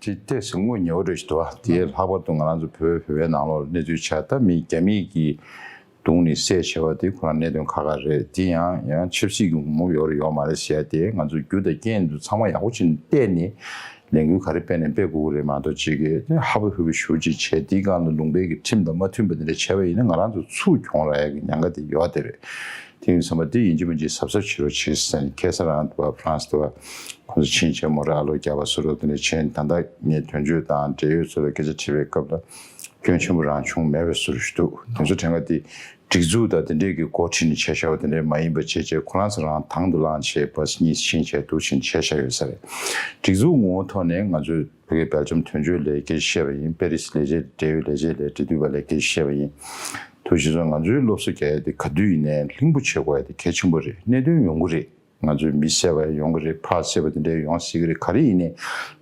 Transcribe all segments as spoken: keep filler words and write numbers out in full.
དེ་ཏོག་ཙམ་དངོས་ཉེ་བོ་རེད་ཞུ་དོ། དེ་ལྷག་པར་དུ་ང་རང་ཚོ་བོད་བོད་པའི་ནང་ལོགས་གནས་ཚུལ་ཆགས་ད་མི་རྒྱ་མི་གི་གདོང་ནས་བསད་བྱས་པ་དེ་ཁོ་རང་གནད་དོན་ཁག་ཁག་རེད། དེ་ཡང་ཡང་ཆབ་སྲིད་ཀྱི་ངོ་བོ་ཡོད་རེད་ཡོད་མ་རེད་ཟེར་ཡ་དེ་ང་ཚོ་རྒྱུ་དང་རྐྱེན་དེ་ཚང་མ་ཡག་པོ་བྱས་ནས་བལྟས་ནས་ལས་འགུལ་ག་རེ་སྤེལ་ནས་སྤེལ་དགོས་ཀྱི་རེད་མ་གཏོགས་ཅིག་གིས་ཧ་པ་ཧུ་པ་ཞུ་ཅིག་བྱས་དེའི་སྒང་ལ་ལུང་པའི་གི་ཁྲིམས་དང་མ་མཐུན་པ་དེ་འདྲ་བྱས་པ་ཡིན་ན་ང་རང་ཚོ་ཚུར་གྱོང་རག་ཡ་གི་ཉེན་ཁ་དེ་ཡོད་དེ་རེད། དེ་ཡིན་ཙང་མ་དེ་ཡིན་གཅིག་མིན་གཅིག་གཟབ་གཟབ་བྱེད་རོགས་བྱེད་ཟེར་ནས་ཁ་སང་རང་དུ་བ་ཧྥ་རན་སི་དུ་བ་ཁོང་ཚོ་ཕྱིན་བྱས་མོ་ར་ཨ་ལོ་རྒྱ་བ་སུ་རོ་དེ་འདྲ་ཕྱིན་ད་ལྟ་ངས་དོན་གཅོད་དང་འབྲེལ་ཡོད་ཚོ་ལ་སྐད་ཆ་དྲིས་པའི་སྐབས་ལ། སྐྱོན་ཆེན་པོ་རང་བྱུང་མེད་པའི་བཟོ་འདྲ་ཞིག་འདུག་དེ་ཚོ་དྲན་ག་དེ་སྒྲིག་འཛུགས་དང་དེ་འདྲས་ཀྱི་འགོ་ཁྲིད་ནས་བྱས་བཞག་པ་དེ་འདྲས་མ་ཡིན་པ་བྱས་བྱས་ཁོ་རང་ཚོ་རང་དང་དུ་བླངས་བྱས་བ་གཉིས་ཕྱིན་བྱས་འདུག་ཕྱིན་བྱས་བཞག་ཡོད་ས་རེད། སྒྲིག་འཛུགས་ངོ་བོ་ཐོག་ནས་ང་ཚོས་བོད་ཀྱི་སྦེལ་ཇམ་དོན་གཅོད་ལས་སྐད་བཤད་པ་ཡིན། པེ་རིས་ལས་བྱེད་འབྲེལ་ཡོད་ལས་བྱེད་ལས་འབྲེལ་མཐུད་པ་ལས་སྐད་བཤད་པ་ཡིན། ཐུགས་རྗེ་ཆེ། ང་ཚོའི་སློབ་གསོ་རྒྱག་ཡ་དེ་ག་དུས་ཡིན་ནའི་ལྷིང་པོ་བྱེད་དགོས་ཡ་དེ་གལ་ཆེན་པོ་རེད། གནད་དོན་ཡོང་གི་རེད། ང་ཚོའི་མི་བསད་པ་ཡོང་གི་རེད། ཕར་བསད་པ་དེ་འདྲ་ཡོང་སྲིད་ཀྱི་རེད། ག་རེ་ཡིན་ནའི་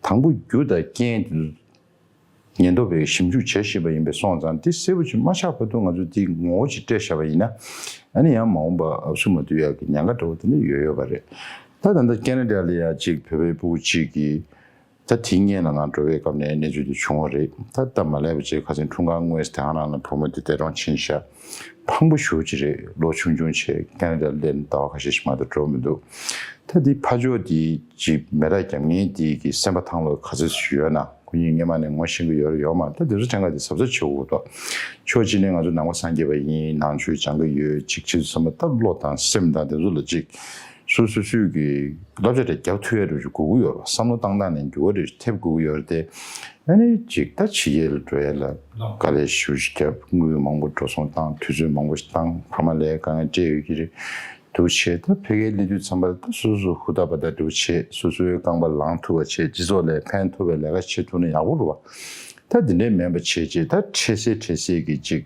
དང་པོ་རྒྱུ་དང་རྐྱེན་དེ་ཉེན་རྟོག་པས་ཞིབ་འཇུག་བྱེད་བཞིན་པ་ཡིན་པས་སོང་ཙང་དེ་གསལ་པོ་ཅིག་མ་ཆགས་བར་དུ་ང་ཚོས་དེ་ངོ་བོ་ཅིག་སྤྲད་བཞག་པ་ཡིན་ན་ཨ་ནི་ཡང་མ་འོངས་པ་ཨབ་སུ་མ་བསྡུ་ཡག་གི་ཉེན་ཁ་འདྲ་བོ་དེ་འདྲ་ཡོད་ཡོད་པ་རེད། ད་ད་ལྟ་ཁེ་ན་ཌ་ལ་ཡ་ཅིག་བོད་པའི་ཕྲུ་གུ་ཅིག་གིས་ད་དེ་སྔོན་ལ་ང་འགྲོ་བའི་སྐབས་ནས་གནས་ཚུལ་དེ་བྱུང་བ་རེད། ད་སྟབས་མ་ལེགས་པ་ཅིག་ཁ་སང་འཁྲུངས་སྐར་སྔོན་དེ་ཧ་ནང་ལ་བུ་མོ་དེ་འདས་གྲོངས་ཕྱིན་ཤག་ཕངས་པོ་ཞེ་པོ་ཅིག་རེད། ལོ་ཆུང་ཆུང་བྱས་ཁེ་ན་ཌ་ལ་སླེབས་ནས་ཟླ་བ་ཁ་ཤས་ཤིག་མ་གཏོགས་འགྲོ་མི་འདུག་ད་འདི་ཕ་ཕྱོགས་འདི་ཅིག་མེ་སྟག་རྒྱབ་མཁན་འདི་གི་སེམས་པ་ཐང་ལ་ག་ཚོད་ཞིག་ཡོད་ན་ཁོ་གཉིས་སྔོན་མ་ནས་ངོ་ཤེས་ཀྱི་ཡོད་རེད་ཡོད་མ་རེད། ད་དེ་ཚོ་ཕྲན་ག་དེ་གཟབ་གཟབ་བྱེད་དགོས་འདུག་ཕྱོགས་གཅིག་ནས་ང་ཚོ་ནང་པ་སངས་རྒྱས་པ་ཡིན། ནང་ཆོས་སྦྱང་གི་ཡོད་ཅིག་བྱེད་དུས་ཙམ་པ་ད་བློ་དང་སེམས་དང་དེ་ཚོ་ལ་ཅིག་སོ་སོ་སོས་ཀྱི་བསླབ་བྱ་དེ་རྒྱབ་ཐུབ་ཡ་འདྲ་ཞིག་དགོས་ཀྱི་ཡོད་རེད། བསམ་བློ་བཏང་སྟངས་ནས་འགྱུར་བ་འདྲ་ཞིག་ཐེབས་དགོས་ཀྱི་ཡོད་རེད་དེ། ཨ་ནི་ཅིག་ད་ཕྱི་རྒྱལ་ལ་འགྲོ་ཡ་ལ་དཀའ་ལས་ཞེ་པོ་ཅིག་བརྒྱབ། དངུལ་མང་པོ་འགྲོ་སོང་བཏང་། དུས་ཚོད་མང་པོ་ཞིག་བཏང་། ཕ་མ་ལ་དཀའ་ངལ་སྤྲད་ཡོད་ཀྱི་རེད། འདུག་བྱས་ད་ཕ་གིར་སླེབས་དུས་ཙམ་པ་ལ་ད་སོ་སོ་ཧུར་ཐག་པ་ད་འདུག་བྱས་སོ་སོའི་རྐང་པ་ལངས་ཐུབ་པ་བྱས་སྤྱི་ཚོགས་ལ་ཕན་ཐོགས་པའི་ལས་ཀ་བྱེད་ཐུབ་ན་ཡག་པོ་རེད་བ། ད་དེ་འདྲས་མིན་པ་བྱས་བྱས་ད་འཕྲལ་སེལ་འཕྲལ་སེལ་གྱི་ཅིག་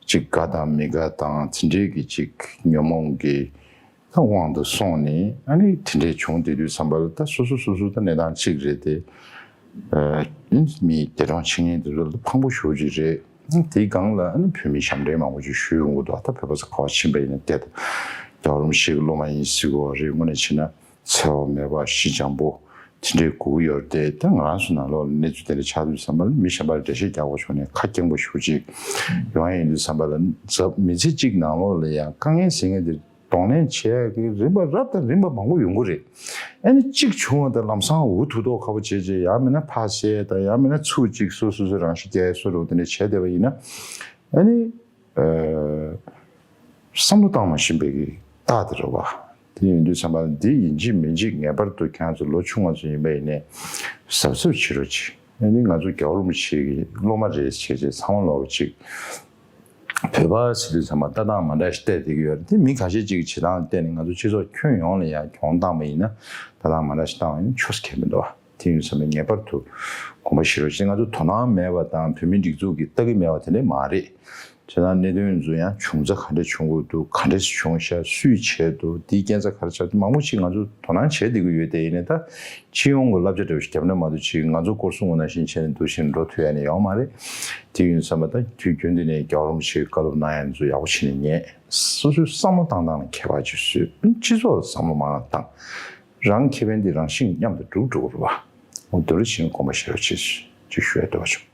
ཅིག་དགའ་དང་མི་དགའ་དང་དེ་འདྲས་ཀྱི་ཅིག་ཉོན་མོངས་ཀྱི་ད་དབང་དུ་སོང་ནས་ཨ་ནི་དེ་འདྲས་བྱུང་། དེ་དུས་ཙམ་པ་ལ་ད་སོ་སོ་སོ་སོ་ད་གནས་སྟངས་གཅིག་རེད་དེ། ཨ་མི་འདས་གྲོངས་ཕྱིན་མཁན་དེ་ཚོ་ལ་ཕངས་པོ་ཞེ་པོ་ཅིག་རེད། དེའི་སྒང་ལ་ཨ་ནི་བོད་མི་ཞབས་འདྲེན་མང་པོ་ཅིག་ཞུས་ཡོང་གི་འདུག་ད་བོད་པ་ཚོ་ག་པར་ཕྱིན་པ་ཡིན་ན་བལྟས་ད་རྒྱལ་བ་རིན་པོ་ཆེ་གི་སློབ་མ་ཡིན་ཟེར་གྱི་ཡོད་རེད། དངོས་གནས་བྱས་ན་འཚེ་བ་མེད་པ་ཞི་འཇམ་པོ་དེ་འདྲས་དགོས་ཀྱི་ཡོད་རེད་དེ། ད་ང་རང་ཚོ་ནང་ལོགས་ལ་གནས་ཚུལ་དེ་འདྲ་ཆགས་དུས་ཙམ་པ་ལ་མི་གཞན་པར་འགྲེལ་བཤད་རྒྱག་དགོས་བྱུང་ནས་ཁ་སྐྱེངས་པོ་ཞེ་པོ་ཅིག་ཡོང་ཡ་ཡིན་དུས་ཙམ་པ་ལ་ཛབ་མི་ཚེ་གཅིག་ནང་ལོགས་ལ་ཡང་དཀའ་ངལ་ཟེར་མཁན་དེ་གདོང་ལེན་བྱེད་ཡག་གི་རིམ་པ་རབ་དང་རིམ་པ་མང་པོ་ཡོང་གི་རེད། ཨ་ནི་གཅིག་བྱུང་བ་དང་ལམ་སང་འུ་ཐུག་ཐོག་ཁ་པོ་བྱས་བྱས་ཡང་མིན་ན་ཕར་བཤད་དང་ཡང་མིན་ན་ཚུར་གཅིག་སོ་སོ་སོ་རང་ཤི་རྒྱག་ཡ་སོ་རུ་དེ་འདྲ་བྱས་བསྡད་པ་ཡིན་ན་ཨ་ནི་ཨ་བསམ་བློ་བཏང་མ་ཤེས་པའི་གི་རྟགས་དེ་རེད་བ། དེ་ཡིན་དུས་ཙམ་པ་འདི་ཡིན་གཅིག་མིན་གཅིག་ངེས་པར་དུ་ཁྱེད་རང་ཚོ་ལོ་ཆུང་བ་ཚོ་ཡིན་པ་ཡིན་ནའི་གཟབ་གཟབ་བྱེད་རོགས་གྱིས། ཨ་ནི་ང་ཚོ་རྒྱལ་བ་རིན་པོ་ཆེ་གི་སློབ་མ་རེད་བྱས་བྱས་ཚང་མ་ལོག་གཅིག་བོད་པ་ཟེར་དུས་ཚང་མ་ལྟ་སྟངས་མ་འདྲ་ཞིག་བལྟས་བསྡད་ཀྱི་ཡོད་རེད་དེ། མི་ཁ་ཤས་ཅིག་གི་བྱེད་སྟངས་བལྟས་ནས་ང་ཚོ་སྤྱི་ཚོགས་ཁྱོན་ཡོངས་ལ་ཡང་གྱོང་བཏང་བ་ཡིན་ན་ལྟ་སྟངས་མ་འདྲ་ཞིག་བཏང་བ་ཡིན་ན་ཆོས་སུ་ཁེལ་མི་འདུག་བ། དེ་ཡིན་ཙང་ངེས་པར་དུ་དགོངས་པ་བཞེས་རོགས་ཞེས། ང་ཚོ་དོ་སྣང་མེད་པ་དང་བོད་མིའི་སྒྲིག་འཛུགས་ཀྱི་ལྟ་གི་མེད་པ་དེ་འདྲ་མ་རེད། བྱས་ཙང་གནད་དོན་ཚོ་ཡང་བྱུང་ཚད་ག་འདྲ་བྱུང་དགོས་འདུག་ག་འདྲ་བྱུང་ཤག་སུས་བྱས་འདུག་འདིའི་རྐྱེན་རྩ་ག་རེ་ཆགས་འདུག་མང་པོ་ཞིག་ང་ཚོ་དོ་སྣང་བྱས་བསྡད་ཀྱི་ཡོད་དེ། ཡིན་ནའི་ད་སྤྱི་ཡོངས་ཀྱི་བསླབ་བྱ་འདྲ་བོ་ཞིག་བརྒྱབ་ན་མ་གཏོགས་ཅིག་ང་ཚོ་སྐོར་སྲུང་གི་ནང་བཞིན་བྱས་ནས་འདུག་བཞིན་འགྲོ་ཐུབ་ཡ་ནི་ཡོད་མ་རེད། དེ་ཡིན་ཙང་ད་དུས་རྒྱུན་དུ་ནས་རྒྱལ་བ་རིན་པོ་ཆེའི་བཀའ་སློབ་གནང་ཡ་ཚོ་ཡག་པོ་བྱས་ནས་ཉན། སོ་སོའི་བསམ་བློ་བཏང་སྟངས་ལ་ཁྱད་པར་ཅིག་བཟོས། སྤྱི་ཚོགས་ལ་བསམ་བློ་མང་བ་བཏང་། རང་ཁེ་ཕན་དེ་རང་བཞིན་མཉམ་དུ་འགྲུབ་འགྲོ་གི་རེད་བ། འོ་དེ་འདྲ་བྱས་ནས་དགོངས་པ་བཞེས་རོགས་བྱེད་ཅེས་ཞུ་ཡ་འདོད་པ་བྱུང་།